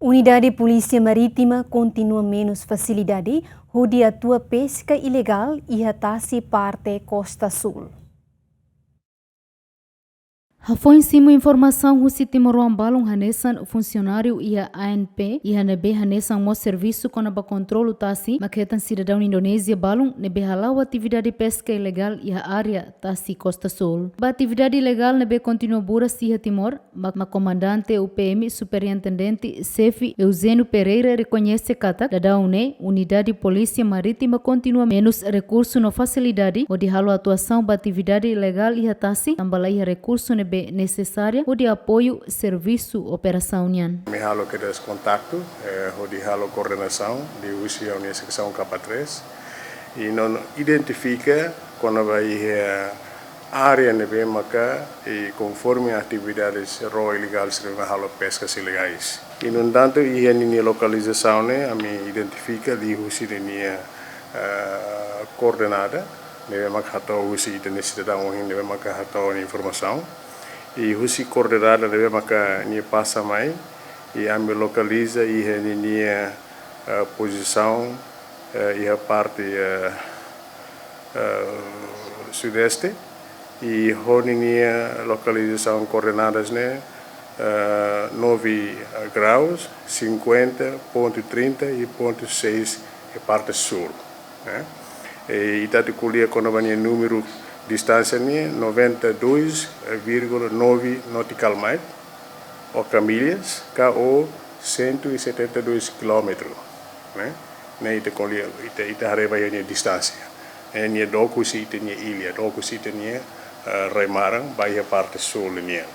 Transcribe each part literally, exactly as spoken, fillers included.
Unidade Polísia Marítima kontinua menus fasilidade hodi atua peska ilegál iha tasi parte Kosta Súl. Hafoin simu informasaun husi timoroan balun hanesan funsionáriu iha A N P, iha ne'ebé hanesan mós servisu kona-ba kontrolu tasi, mak hetan sidadaun Indonézia balun ne'ebé hala'o atividade peska ilegál iha área tasi Kosta Súl. Ba atividade ilegál ne'ebé kontinua buras iha Timor, mak, mak Komandante U P M Superintendente Xefe Eugênio Pereira rekoñese katak daudaun ne'e Unidade Polísia Marítima kontinua menus rekursu no fasilidade hodi halo atuasaun ba atividade ilegál iha tasi, tanba la iha rekursu ne'ebé nesesáriu hodi apoiu servisu operasaun nian. Ami halo kedas kontaktu, eh, hodi halo koordenasaun liuhusi ami-nia seksaun kapa tres. I no identifika kona-ba iha área ne'ebé maka, i konforme atividades ró ilegál sira halo peskas ilegais. I no entantu, iha ninia lokalizasaun ne'e, ami identifika liuhusi ninia, eh, koordenada ne'ebé maka hato'o husi ita-nia sidadaun ohin ne'ebé maka hato'o nia informasaun. I husi koordenada ne'ebé maka nia pasa mai, i ami lokaliza iha ninia, eh, pozisaun, eh, iha parte, eh, eh, sudeste, i ho ninia lokalizasaun koordenadas ne'e, eh, nove graus, cinquenta, ponto trinta i ponto seis iha parte súl, ne'e. I ita atu ko'alia kona-ba ninia númeru distánsia ne'e noventa e dois vírgula nove nautical mile, ou ka milhas, ka ou cento e setenta e dois quilômetros, ne'e. Ne'e ita ko'alia, ita, ita haree ba iha nia distánsia. Ne'e nia dook husi ita-nia illa, dook husi ita-nia, eh, rai-maran, ba iha parte súl nian.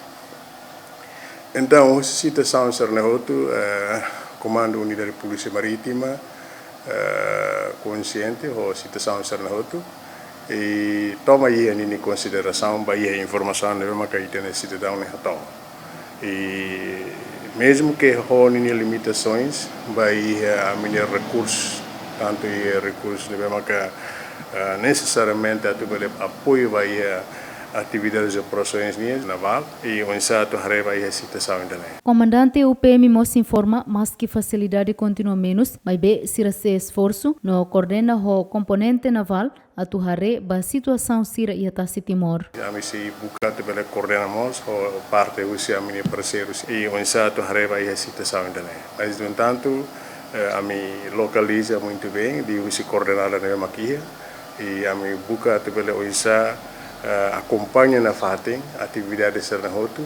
Entaun, husi situasaun sira-ne'e hotu, eh, Komandu Unidade Polísia Marítima, eh, konxiente ho situasaun sira-ne'e hotu, i toma iha ninia konsiderasaun ba iha informasaun ne'ebé maka ita-nia sidadaun ne'e hato'o. I mezmu ke ho ninia limitasoens ba iha ami-nia rekursu, tantu iha rekursu ne'ebé maka, eh, nesesariamente atu bele apoiu ba iha atividades de operasoens nian navál, i oinsá atu haree ba iha situasaun ida-ne'e. Komandante U P M mós informa, maski fasilidade kontinua menus, maibé sira sei esforsu no koordena ho komponente navál atu haree ba situasaun sira iha tasi Timor. Ami sei buka atu bele koordena mós ho parte husi ami-nia parseirus i oinsá atu haree ba iha situasaun ida-ne'e. Mas, no entantu, eh, ami lokaliza muitu bein liuhusi koordenada ne'ebé maka iha, i ami buka atu bele oinsá, eh, akompaña nafatin atividade sira-ne'e hotu,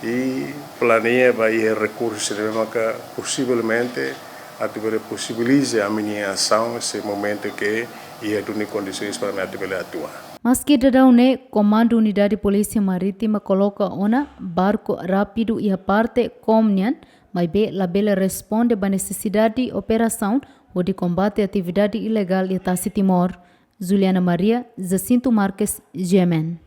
i planeia ba iha rekursu sira-ne'ebé maka posivelmente atu bele posibiliza ami-nia asaun se momentu ke iha duni kondisoens para ami atu bele atua. Maski daudaun ne'e, Komandu Unidade Polísia Marítima koloka ona barku rápidu iha parte komu nian, maibé labele responde ba nesesidade operasaun hodi kombate atividade ilegál iha tasi Timor. Juliana Maria, Jacinto Marques, G M N.